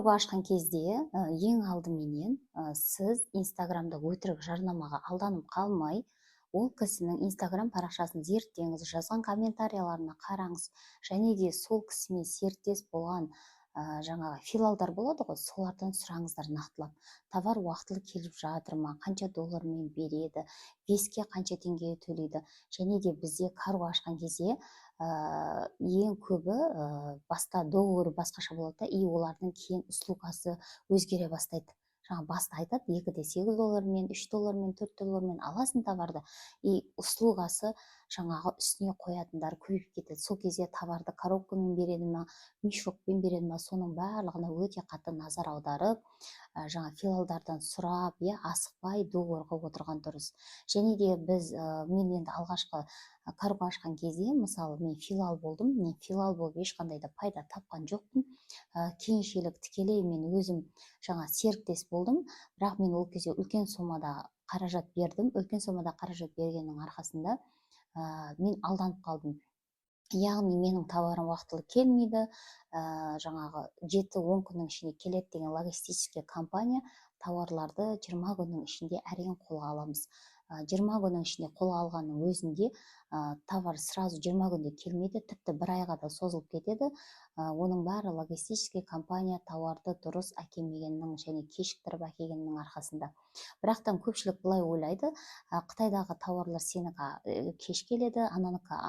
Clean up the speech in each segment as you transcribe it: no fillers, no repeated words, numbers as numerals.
Ашқан кезде ең алдыменен сіз Инстаграмда өтірік жарнамаға алданып қалмай, ол кісінің Инстаграм парақшасын зерттеңіз, жазған комментарияларына қараңыз және де сол кісімен серіктес болған жаңағы филиалдар болады ғой, солардан сұраңыздар нақтылап: товар уақытылы келіп жатыр ма, қанша доллармен береді, веске қанша теңге төлейді. Және де бізде карго ашқан кезде ең көбі баста договор басқаша болады да, и олардың кейін услугасы өзгере бастайды. Жаңа баста айтады: 2,8 доллармен, 3 доллармен, 4 доллармен аласың товарды, и услугасы жаңағы үстіне қоятындар көбейіп кетеді. Сол кезде товарды коробкамен береді ма, мешокпен береді ма, соның барлығына өте қатты назар аударып, жаңа филиалдардан сұрап, иә, асықпай договорға отырған дұрыс. Және де біз мен енді алғашқы карго ашқан кезде, мысалы, мен филиал болдым. Мен филиал болып ешқандай да пайда тапқан жоқпын. Кейіншелік тікелей мен өзім жаңа серіктес болдым, бірақ мен ол кезде үлкен сомада қаражат бердім. Үлкен сомада қаражат бергеннің арқасында мен алданып қалдым, яғни менің товарым уақытылы келмейді. Жаңағы 7-10 күннің ішінде келеді деген логистический компания тауарларды 20 күннің ішінде әрең қолға аламыз. 20 күннің ішінде қолға алғанның өзінде товар сразу 20 күнде келмейді, тіпті бір айға да созылып кетеді. Оның бәрі логистический компания тауарды дұрыс әкелмегеннің және кешіктіріп әкелгеннің арқасында. Бірақтан көпшілік былай ойлайды: қытайдағы тауарлар сенікі кеш келеді, ананікі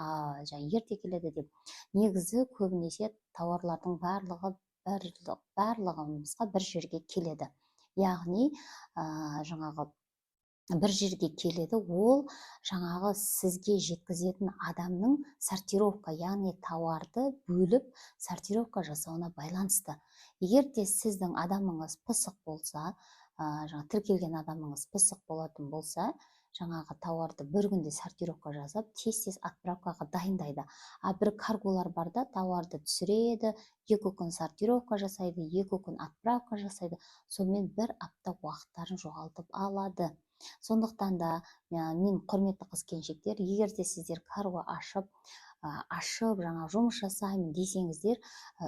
жаңағы ерте келеді деп. Негізі көбінесе тауарлардың барлығы барлығымызға бір жерге келеді, яғни жаңағы бір жерге келеді. Ол жаңағы сізге жеткізетін адамның сортировка, яғни тауарды бөліп сортировка жасауына байланысты. Егер де сіздің адамыңыз пысық болса, жаңа тіркелген адамыңыз пысық болатын болса, жаңағы тауарды бір күнде сортировка жасап, тез тез отправкаға дайындайды. А бір карголар бар да, тауарды түсіреді, 2 күн сортировка жасайды, 2 күн отправка жасайды, сонымен бір апта уақыттарын жоғалтып алады. Сондықтан да мен, құрметті қыз келіншектер, егер де сіздер карго ашып жаңа жұмыс жасаймын десеңіздер,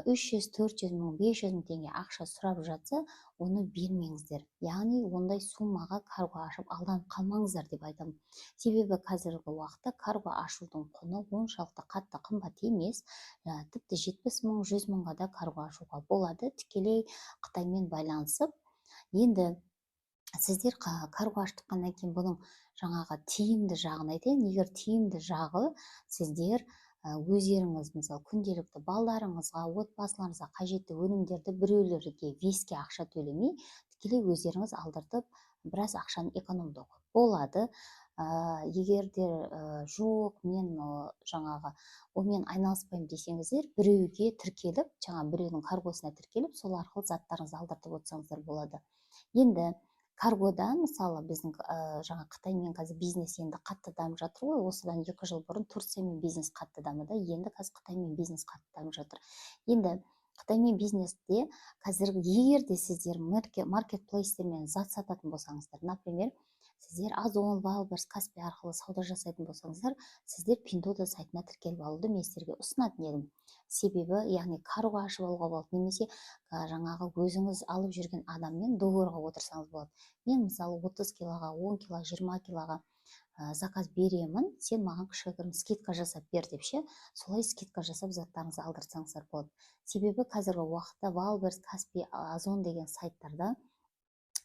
300-400 мың, 500 мың теңге ақша сұрап жатса, оны бермеңіздер. Яғни ондай суммаға карго ашып алданып қалмаңыздар деп айтамын. Себебі қазіргі уақытта карго ашудың құны оншалықты қатты қымбат емес. Тіпті 70 мың, 100 мыңға да карго ашуға болады тікелей Қытаймен байланысып. Енді сіздер карго аштыққаннан кейін бұның жаңағы тиімді жағын айтайын. Егер тиімді жағы, сіздер өздеріңіз, мысалы, күнделікті балдарыңызға, отбасыларыңызға қажетті өнімдерді біреулерге веске ақша төлемей, тікелей өздеріңіз алдыртып, біраз ақшаны экономдауға болады. Егер де жоқ, мен жаңағы онымен айналыспаймын десеңіздер, біреуге тіркеліп, жаңа біреудің каргосына тіркеліп, сол арқылы заттарыңызды алдыртып отырсаңыздар болады. Енді каргода, мысалы, біздің жаңа Қытаймен қазір бизнес енді қатты дамып жатыр ғой. Осыдан 2 жыл бұрын Турциямен бизнес қатты дамыды, енді қазір Қытаймен бизнес қатты дамып жатыр. Енді Қытаймен бизнесте қазір егер де сіздер маркетплейстермен зат сататын болсаңыздар, например, сіздер Озон, Вайлдберриз, Каспи арқылы сауда жасайтын болсаңыздар, сіздер Пиндуодуо сайтына тіркеліп алуды мен сіздерге ұсынатын едім. Себебі, яғни карго ашып алуға болады немесе жаңағы өзіңіз алып жүрген адаммен договорға отырсаңыз болады. Мен, мысалы, 30 килоға, 10 кило, 20 килоға заказ беремін, сен маған кішігірім скидка жасап бер деп ше. Солай скидка жасап, заттарыңызды алдырсаңыздар болады. Себебі қазіргі уақытта Вайлдберриз, Каспи, Озон деген сайттарда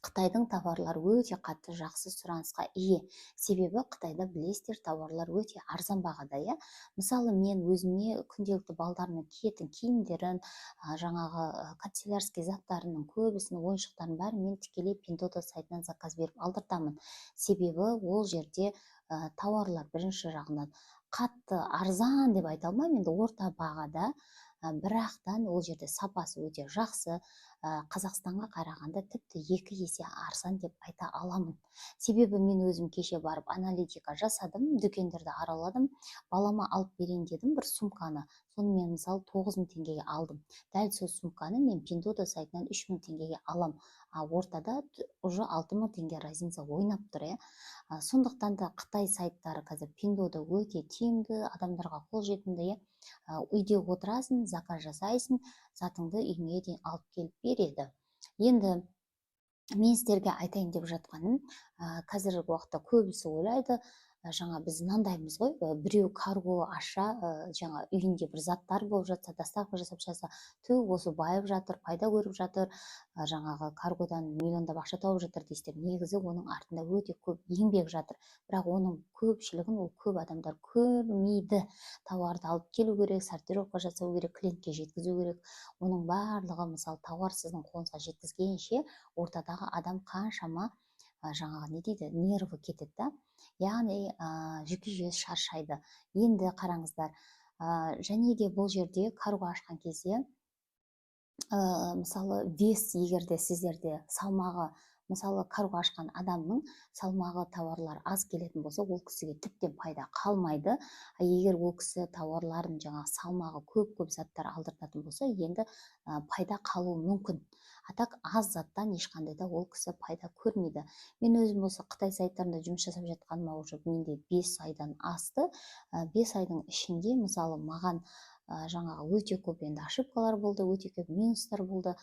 қытайдың товарлары өте қатты жақсы сұранысқа ие. Себебі Қытайда, білесіздер, товарлар өте арзан бағада, иә. Мысалы, мен өзіме күнделікті балдарымның киетін киімдерін, жаңағы канцелярский заттарының көбісін, ойыншықтардың бәрін мен тікелей Пиндуодуо сайтынан заказ беріп алдыртамын. Себебі ол жерде тауарлар бірінші жағынан қатты арзан деп айта алмаймын, енді орта бағада, бірақтан ол жерде сапасы өте жақсы. Қазақстанға қарағанда тіпті 2 есе арзан деп айта аламын. Себебі мен өзім кеше барып аналитика жасадым, дүкендерді араладым, балама алып берейін дедім бір сумканы. Соны мен, мысалы, 9000 теңгеге алдым. Дәл сол сумканы мен Пиндуодуо сайтынан 3000 теңгеге алам, а ортада уже 6000 теңге разница ойнап тұр, иә. Сондықтан да қытай сайттары қазір, Пиндуодуо өте тиімді, адамдарға қолжетімді, иә. Үйде отырасың, заказ жасайсың, затыңды үйіңе дейін алып келіп береді. Енді мен сіздерге айтайын деп жатқаным, қазіргі уақытта көбісі ойлайды, жаңа біз мынандаймыз ғой, біреу карго аша, жаңа үйінде бір заттар болып жатса, доставка жасап жатса, ту, осы байып жатыр, пайда көріп жатыр, жаңағы каргодан миллиондап ақша тауып жатыр дейсіздер. Негізі оның артында өте көп еңбек жатыр, бірақ оның көпшілігін ол көп адамдар көрмейді. Тауарды алып келу керек, сортировка жасау керек, клиентке жеткізу керек. Оның барлығы, мысалы, тауар сіздің қолыңызға жеткізгенше ортадағы адам қаншама жаңағы не дейді, нервы кетеді да, яғни жүйке жүйесі шаршайды. Енді қараңыздар, және де бұл жерде карго ашқан кезде, мысалы, вес, егер де сіздерде салмағы, мысалы, карго ашқан адамның салмағы, тауарлар аз келетін болса, ол кісіге тіптен пайда қалмайды. А егер ол кісі тауарларын жаңағы салмағы көп көп заттар алдыртатын болса, енді пайда қалуы мүмкін. А так аз заттан ешқандай да ол кісі пайда көрмейді. Мен өзім осы қытай сайттарында жұмыс жасап жатқаныма уже менде 5 айдан асты. 5 айдың ішінде, мысалы, маған жаңағы өте көп енді ошибкалар болды, өте көп минустар болды,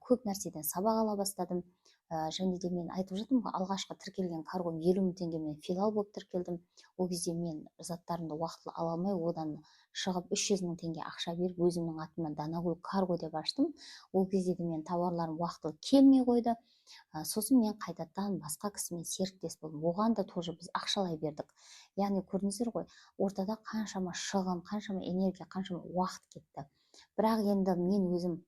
көп нәрседен сабақ ала бастадым. Және де мен айтып жатырмын ғой, алғашқы тіркелген каргом 50 000 теңгемен филиал болып тіркелдім. Ол кезде мен заттарымды уақытылы ала алмай, одан шығып, 300 000 теңге ақша беріп, өзімнің атымнан Данагүл Карго деп аштым. Ол кезде де мен тауарларым уақытылы келмей қойды. Сосын мен қайтадан басқа кісімен серіктес болдым, оған да тоже біз ақшалай бердік. Яғни көрдіңіздер ғой, ортада қаншама шығын, қаншама энергия, қаншама уақыт кетті. Бірақ енді мен өзім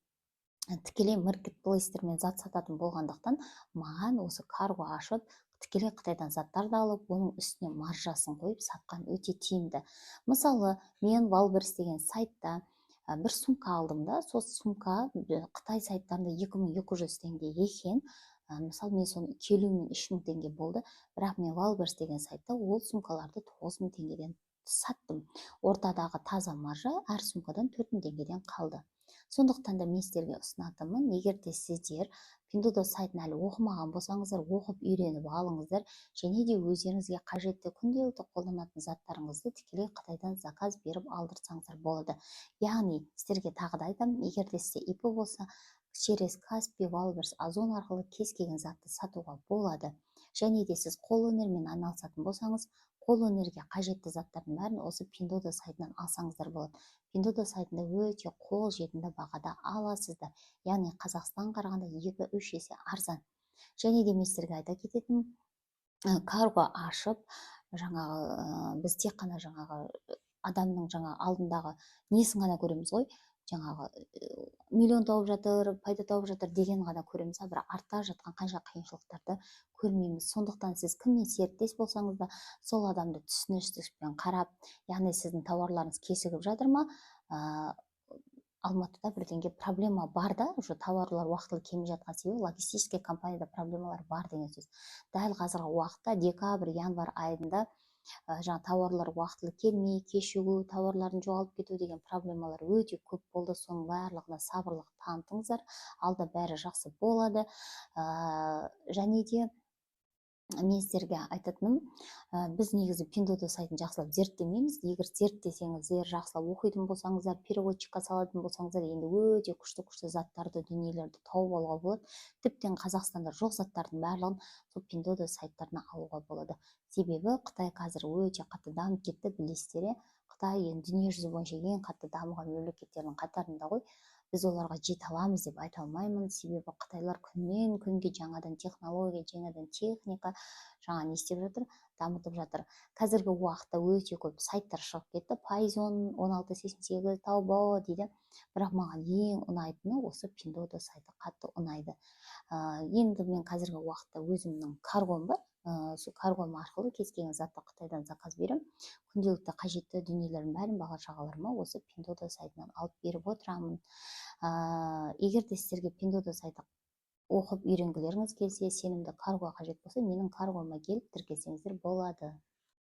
тікелей маркетплейстермен зат сататын болғандықтан, маған осы карго ашып, тікелей қытайдан заттарды алып, оның үстіне маржасын қойып сатқан өте тиімді. Мысалы, мен Вайлдберриз деген сайтта бір сумка алдым да, сол сумка қытай сайттарында 2200 теңге екен. Мысалы, мен соны келуімен 3000 теңге болды, бірақ мен Вайлдберриз деген сайтта ол сумкаларды 9000 теңгеден саттым. Ортадағы таза маржа әр сумкадан 4000 теңгеден қалды. Сондықтан да мен сіздерге ұсынатыным, егер де сіздер Пиндуодуо сайтын әлі оқымаған болсаңыздар, оқып үйреніп алыңыздар және де өздеріңізге қажетті күнделікті қолданатын заттарыңызды тікелей қытайдан заказ беріп алдырсаңыздар болады. Яғни сіздерге тағы да айтамын, егер де сізде ИП болса, через Каспи, Вайлдберриз, Озон арқылы кез келген затты сатуға болады. Және де сіз қолөнермен айналысатын болсаңыз, қолөнерге қажетті заттардың бәрін осы Пиндуодуо сайтынан алсаңыздар болады. Пиндуодуо сайтында өте қолжетімді бағада аласыздар, яғни Қазақстан қарағанда 2-3 есе арзан. Және де мен сіздерге айта кететінім, карго ашып, жаңағы біз тек қана жаңағы адамның жаңа алдындағы несін ғана көреміз ғой, жаңағы миллион тауып жатыр, пайда тауып жатыр деген ғана көреміз, а бірақ артта жатқан қанша қиыншылықтарды көрмейміз. Сондықтан сіз кіммен серіктес болсаңыз да, сол адамды түсіністікпен қарап, яғни сіздің тауарларыңыз кешігіп жатыр ма, Алматыда бірдеңе проблема бар да, уже тауарлар уақытылы келмей жатқан себебі логистический компанияда проблемалар бар деген сөз. Дәл қазіргі уақытта декабрь, январь айында жаңа тауарлар уақытылы келмей, кешігу, тауарлардың жоғалып кету деген проблемалар өте көп болды. Соның барлығына сабырлық танытыңыздар, алда бәрі жақсы болады. Және де мен сіздерге айтатыным, біз негізі Пиндуодуо сайтын жақсылап зерттемейміз. Егер зерттесеңіздер, жақсылап оқитын болсаңыздар, переводчикқа салатын болсаңыздар, енді өте күшті күшті заттарды, дүниелерді тауып алуға болады. Тіптен Қазақстанда жоқ заттардың барлығын сол Пиндуодуо сайттарынан алуға болады. Себебі Қытай қазір өте қатты дамып кетті, білесіздер, иә. Қытай енді дүниежүзі бойынша ең қатты дамыған мемлекеттердің қатарында ғой. Біз оларға жете аламыз деп айта алмаймын, себебі қытайлар күннен күнге жаңадан технология, жаңадан техника, жаңа не істеп жатыр, дамытып жатыр. Қазіргі уақытта өте көп сайттар шығып кетті, Пайзон, 1688, Таобао дейді, бірақ маған ең ұнайтыны осы Пиндуодуо сайты қатты ұнайды. Енді мен қазіргі уақытта өзімнің каргом бар, сол каргом арқылы кез келген затты қытайдан заказ беремін. Күнделікті қажетті дүниелердің бәрін бала шағаларыма осы Пиндуодуо сайтынан алып беріп отырамын. Егер де сіздерге Пиндуодуо сайты оқып үйренгілеріңіз келсе, сенімді карго қажет болса, менің каргома келіп тіркелсеңіздер болады.